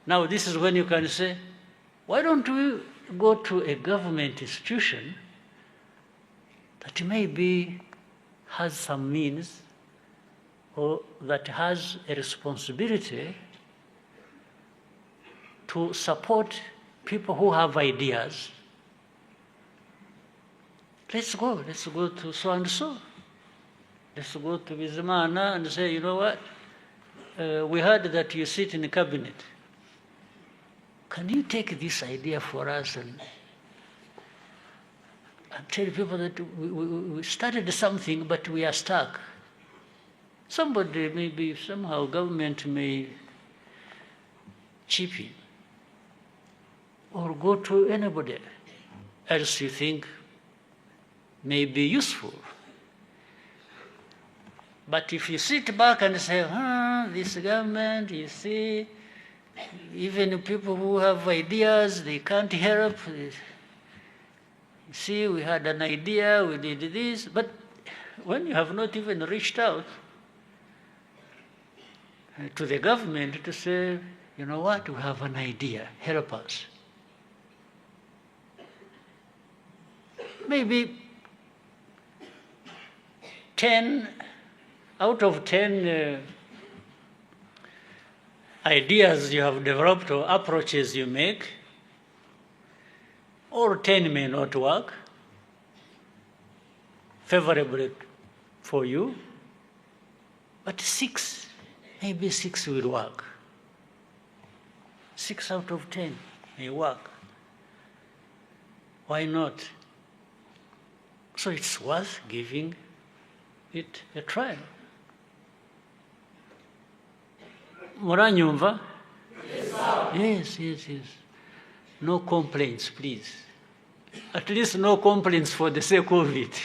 Now this is when you can say, why don't we go to a government institution that maybe has some means or that has a responsibility to support people who have ideas. Let's go to so and so. Let's go to Bizimana and say, you know what? We heard that you sit in the cabinet. Can you take this idea for us and tell people that we started something, but we are stuck? Somebody, maybe somehow government may chip in or go to anybody else you think may be useful. But if you sit back and say, this government, you see, even people who have ideas, they can't help. You see, we had an idea, we did this. But when you have not even reached out, to the government to say, you know what, we have an idea, help us. Maybe 10 out of 10 ideas you have developed or approaches you make, all 10 may not work favorably for you, but 6, maybe 6 will work. 6 out of 10 may work. Why not? So it's worth giving it a trial. Muranyumva? Yes, yes, yes. No complaints, please. At least no complaints for the sake of it.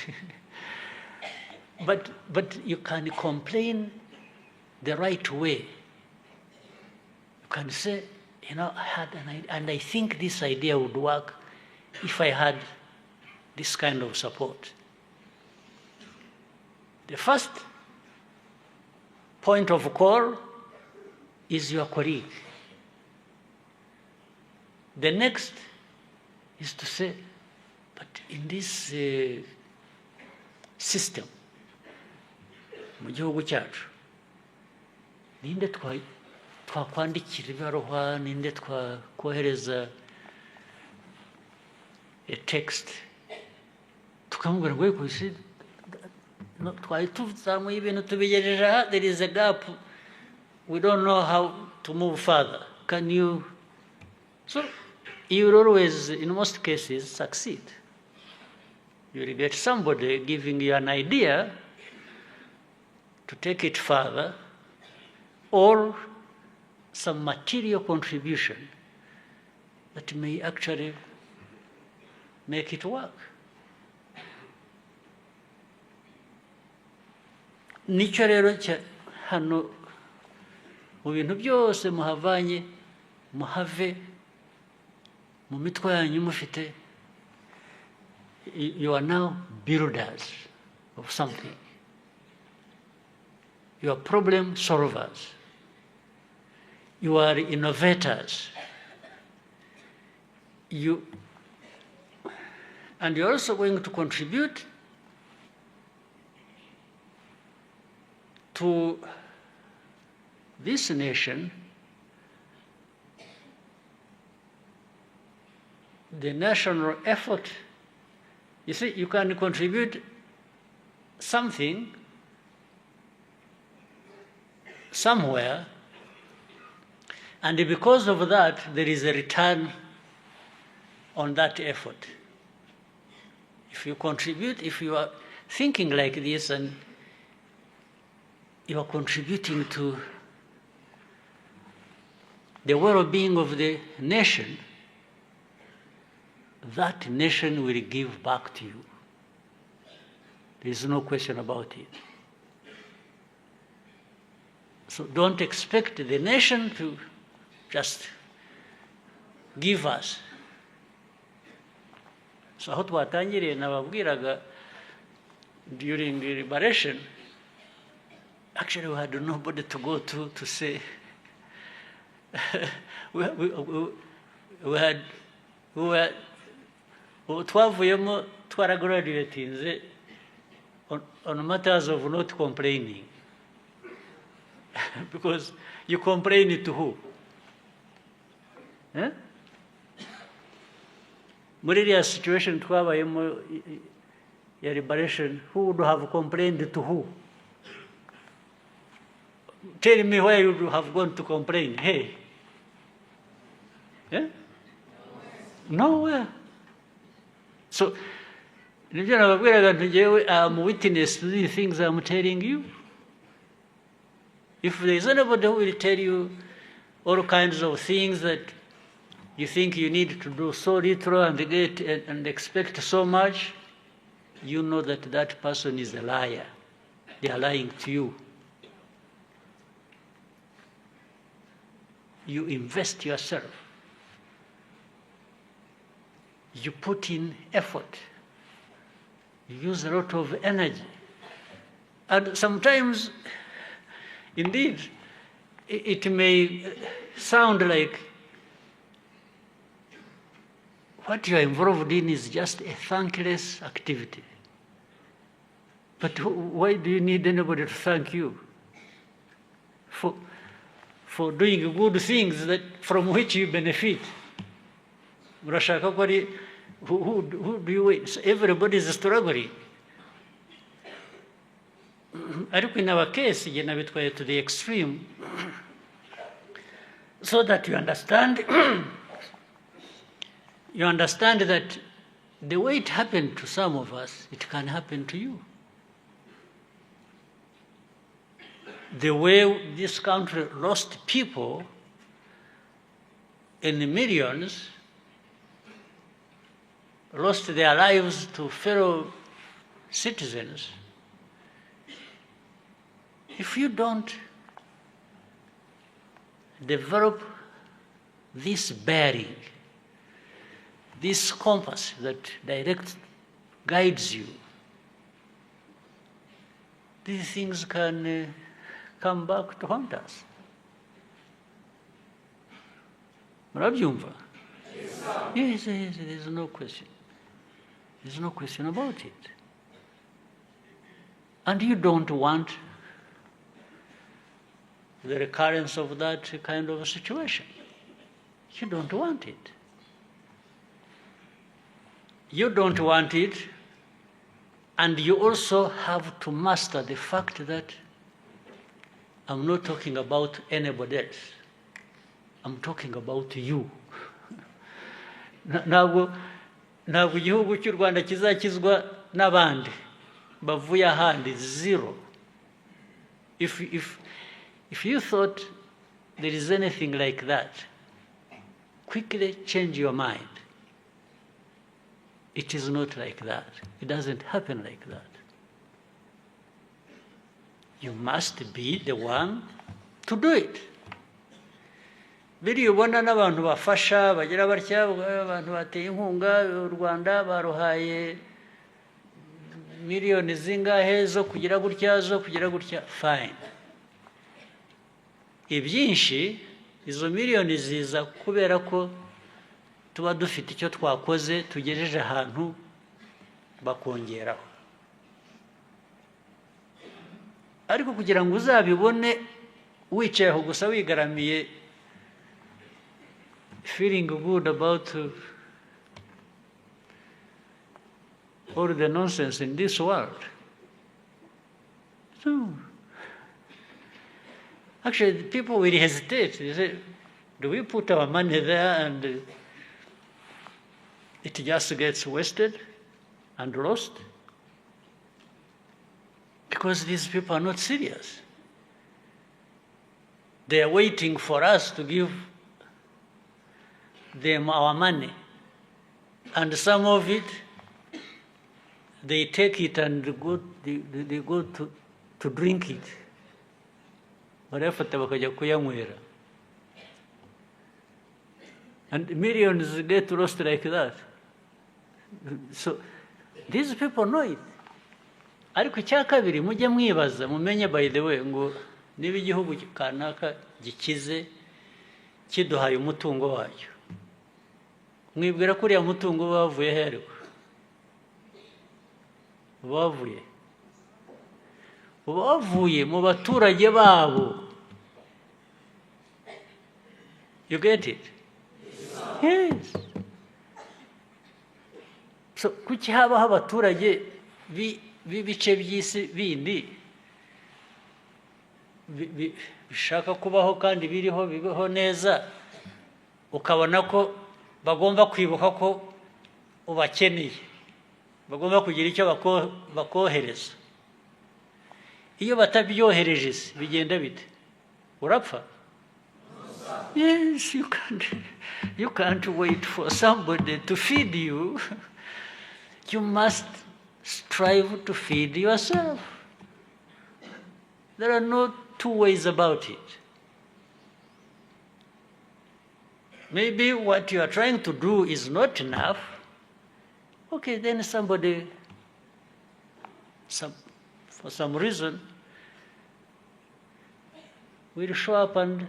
But you can complain the right way. You can say, you know, I had an idea, and I think this idea would work if I had this kind of support. The first point of call is your colleague. The next is to say, but in this system, mu gihugu cyacu, ninde twakwandikira ibaruwa, ninde twakohereza a text, tukamubwira ngo ariko isi, no, twari tuzamuye ibintu tubigejeje aha, there is a gap, we don't know how to move further. Can you? So you will always, in most cases, succeed. You will get somebody giving you an idea to take it further, or some material contribution that may actually make it work. Nicyo rero hano mu bintu byose muhavanye, muhave mu mitwe yanyu mufite, you are now builders of something. You are problem solvers. You are innovators. And you're also going to contribute to this nation, the national effort. You see, you can contribute something somewhere, and because of that, there is a return on that effort. If you contribute, if you are thinking like this and you are contributing to the well-being of the nation, that nation will give back to you. There is no question about it. So don't expect the nation to just give us. So aho twatangiriye nababwiraga during the liberation, actually we had nobody to go to say, we twavuyemo twaragraduatinze on matters of not complaining. Because you complain to who? Muri iriya situation twabayemo ya liberation, who would have complained to who? Tell me where you would have gone to complain. Hey. Nowhere. So, nibyo nababwiraga nti njyewe I am witness to the things I'm telling you. If there is anybody who will tell you all kinds of things that you think you need to do so little and get and expect so much, you know that that person is a liar. They are lying to you. You invest yourself. You put in effort. You use a lot of energy. And sometimes, indeed, It may sound like what you are involved in is just a thankless activity. But why do you need anybody to thank you for doing good things that from which you benefit? Murashaka ko ari who do you wait? So everybody is struggling. Ariko in our case, jye nabitwaye to the extreme so that you understand that the way it happened to some of us, it can happen to you. The way this country lost people in the millions, lost their lives to fellow citizens, if you don't develop this bearing, this compass that directs, guides you, these things can come back to haunt us. Murabyumva? Yes, there's no question. There's no question about it. And you don't want the recurrence of that kind of a situation. You don't want it. You don't want it, and you also have to master the fact that I'm not talking about anybody else. I'm talking about you. Ntabwo igihugu cy'u Rwanda kizakizwa n'abandi bavuye ahandi. Zero. If you thought there is anything like that, quickly change your mind. It is not like that. It doesn't happen like that. You must be the one to do it. Biriya ubona n'abantu bafasha bagira batya, abantu bateye inkunga u Rwanda, baruhaye miliyoni zingahe zo kugira gutya, zo kugira gutya, fine. Ibyinshi izo miliyoni ziza kubera ko tuba dufite icyo twakoze tugejeje ahantu bakongeraho. Ariko kugira ngo uzabibone wicaye aho gusa wigaramiye, feeling good about all the nonsense in this world. So, actually, people will hesitate. They say, "Do we put our money there and it just gets wasted and lost?" Because these people are not serious. They are waiting for us to give them our money. And some of it, they take it and they go to drink it. Barayafata bakajya kuyanywera. And millions get lost like that. So these people know it. Ariko icya kabiri, mujye mwibaza mumenye, by the way, ngo niba igihugu kanaka gikize kiduhaye umutungo wacyo, mwibwira ko uriya mutungo uba wavuye he? Ariko uba wavuye, uba wavuye mu baturage babo. You get it? Yes. So kuki habaho abaturage b'ibice by'isi bindi bishaka kubaho kandi biriho, bibaho neza, ukabona ko bagomba kwibuka ko ubakeneye, bagomba kugira icyo bakohereza? Iyo batabyohereje se bigenda bite? Urapfa. Yes, you can't wait for somebody to feed you. You must strive to feed yourself. There are no two ways about it. Maybe what you are trying to do is not enough. Okay, then somebody, for some reason, will show up and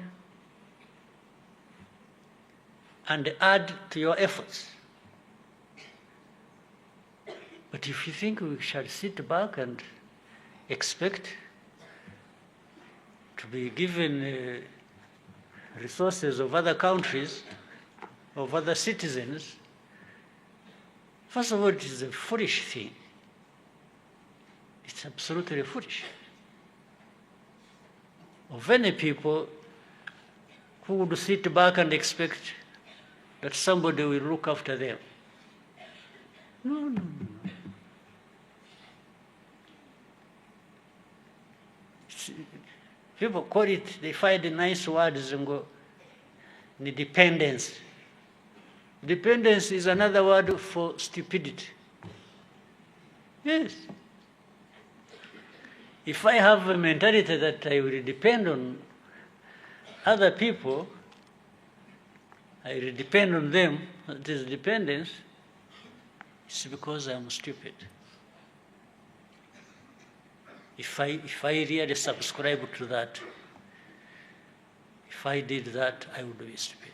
add to your efforts. But if you think we shall sit back and expect to be given resources of other countries, of other citizens, first of all, it is a foolish thing. It's absolutely foolish. Of any people who would sit back and expect that somebody will look after them. No, no, no. People call it, they find the nice words and go, dependence. Dependence is another word for stupidity. Yes. If I have a mentality that I will depend on other people, I will depend on them, that is dependence, it's because I am stupid. If I really subscribe to that, if I did that, I would be stupid.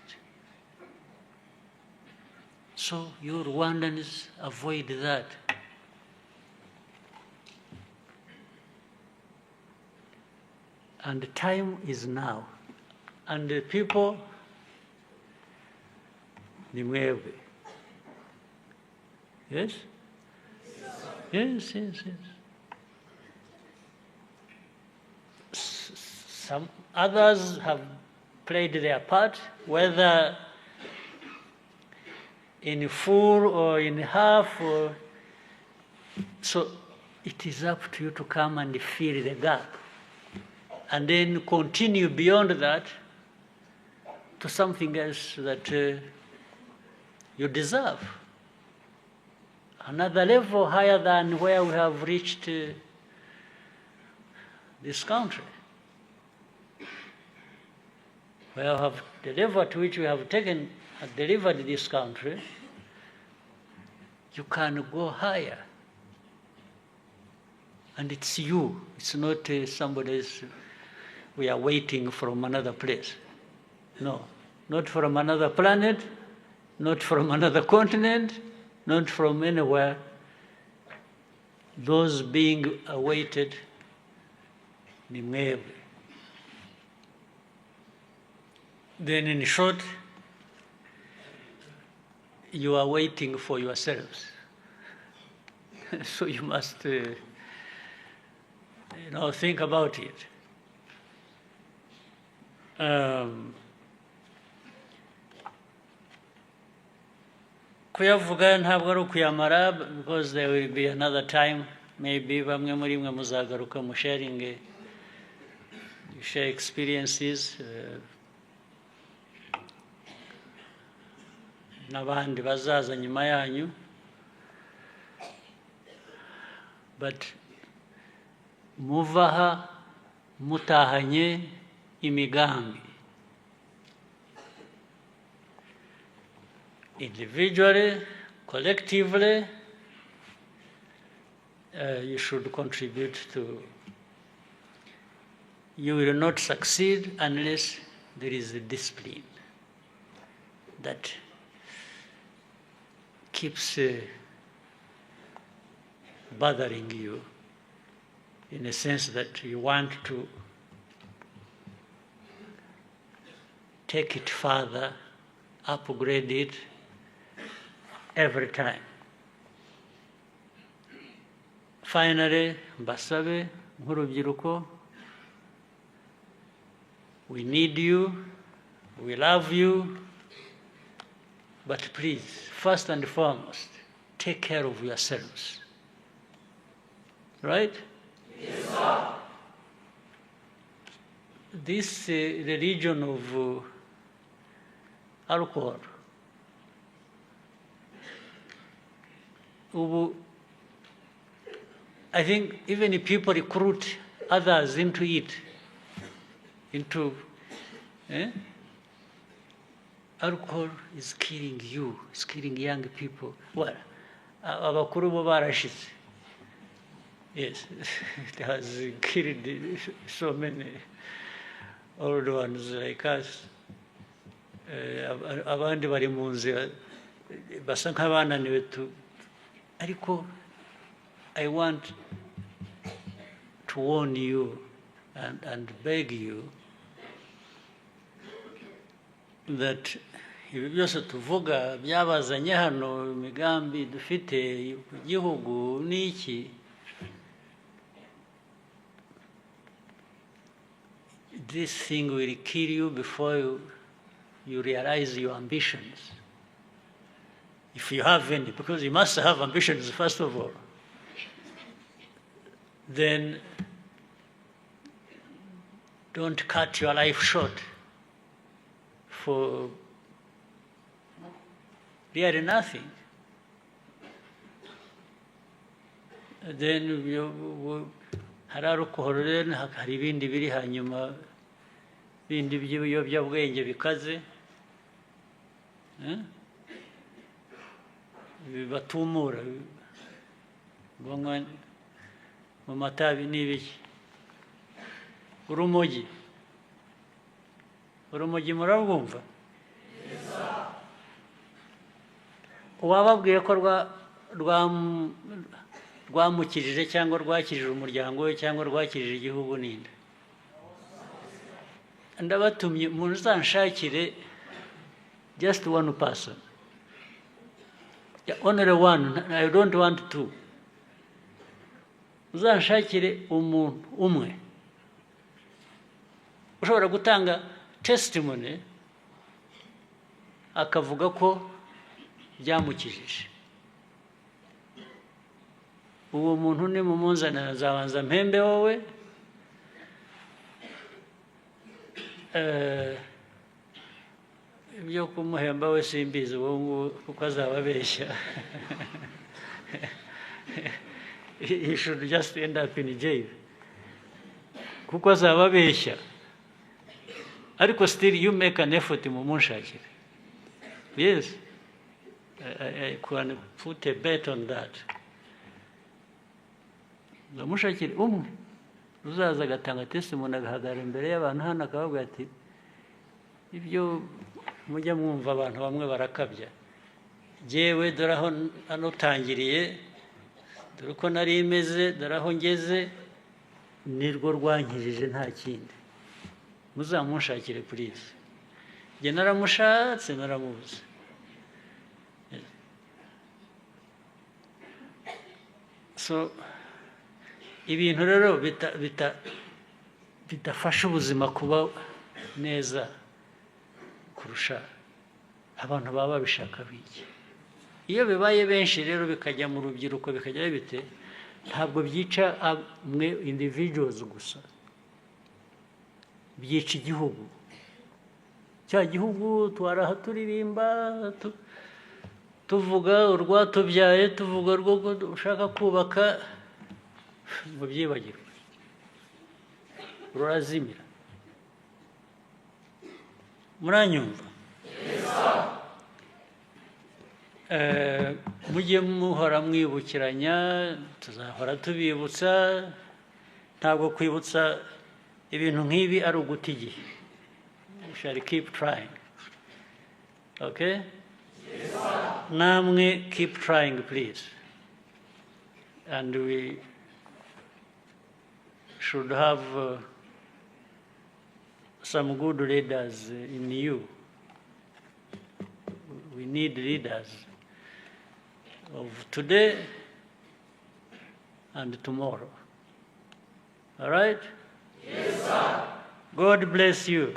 So you Rwandans, avoid that. And the time is now. And the people, ni mwebwe. Yes? Yes, yes, yes. Some others have played their part, whether in full or in half. Or so it is up to you to come and fill the gap, and then continue beyond that to something else that you deserve. Another level higher than where we have reached this country. Where we have the level to which we have taken and delivered this country, you can go higher. And it's you, it's not somebody else. We are waiting from another place. No, not from another planet, not from another continent, not from anywhere. Those being awaited, ni mwebwe. Then in short, you are waiting for yourselves. So you must think about it. Kuyavuga ntabwo ari ukuyamara, because there will be another time, maybe bamwe muri mwe muzagaruka mu sharing, you share experiences, n'abandi bazaza nyuma yanyu, but muvaha mutahanye imigambi individually, collectively, you should contribute to. You will not succeed unless there is a discipline that keeps bothering you, in a sense that you want to take it further, upgrade it every time. Finally, mbasabe nk'urubyiruko, we need you, we love you, but please, first and foremost, take care of yourselves. Right? Yes, sir. This religion of alcohol, I think even if people recruit others into it, into, alcohol is killing you, it's killing young people. Well, abakuru bo barashize. Yes, it has killed so many Old ones like us, abandi bari mu nzira basa nk'abananiwe tu, ariko I want to warn you and beg you that ibi byose tuvuga byabazanye hano, imigambi dufite ku gihugu n'iki, this thing will kill you before you realize your ambitions, if you have any, because you must have ambitions first of all. Then don't cut your life short for really nothing. Then hari alcohol, then hari ibindi biri hanyuma bindi by'ibiyobyabwenge bikaze, bibatumura banywa mu matabi n'ibiki, urumogi. Urumogi murarwumva? Uwababwiye ko rwamukijije cyangwa rwakijije umuryango we cyangwa rwakijije igihugu ninde? Ndabatumye muzanshakire just one person. Yeah, only one, I don't want two. Uzanshakire umuntu umwe ushobora gutanga testimony akavuga ko byamukijije. Uwo muntu ni mumunzanira, nzabanza mpembe wowe. Ibyo kumuhemba we simbizi uwo nguwo kuko azaba abeshya. He should just end up in jail kuko azaba abeshya, ariko still you make an effort mumunshakire. Yes, I can put a bet on that. Ndamushakire umwe uzaza agatanga testimony, agahagarara imbere y'abantu hano akababwira ati ibyo mujya mwumva abantu bamwe barakabya, jyewe dore aho nanutangiriye, dore uko nari imeze, dore aho ngeze, nirwo rwankijije nta kindi. Muzamunshakire please. Njye naramushatse naramubuze. So ibintu rero bidafasha ubuzima kuba neza kurusha abantu baba babishaka biki. Iyo bibaye benshi rero bikajya mu rubyiruko bikajya bite, ntabwo byica mwe individuals gusa, byica igihugu. Cya gihugu twaraha turirimba tuvuga urwatubyaye, tuvuga urwo ushaka kubaka, mu byibagirwe rurazimira. Muranyumva? Mujye muhora mwibukiranya, tuzahora tubibutsa. Ntabwo kwibutsa ibintu nk'ibi ari uguta igihe. We shall keep trying. Okay? Namwe keep trying please. And we should have some good leaders in you. We need leaders of today and tomorrow. All right? Yes, sir. God bless you.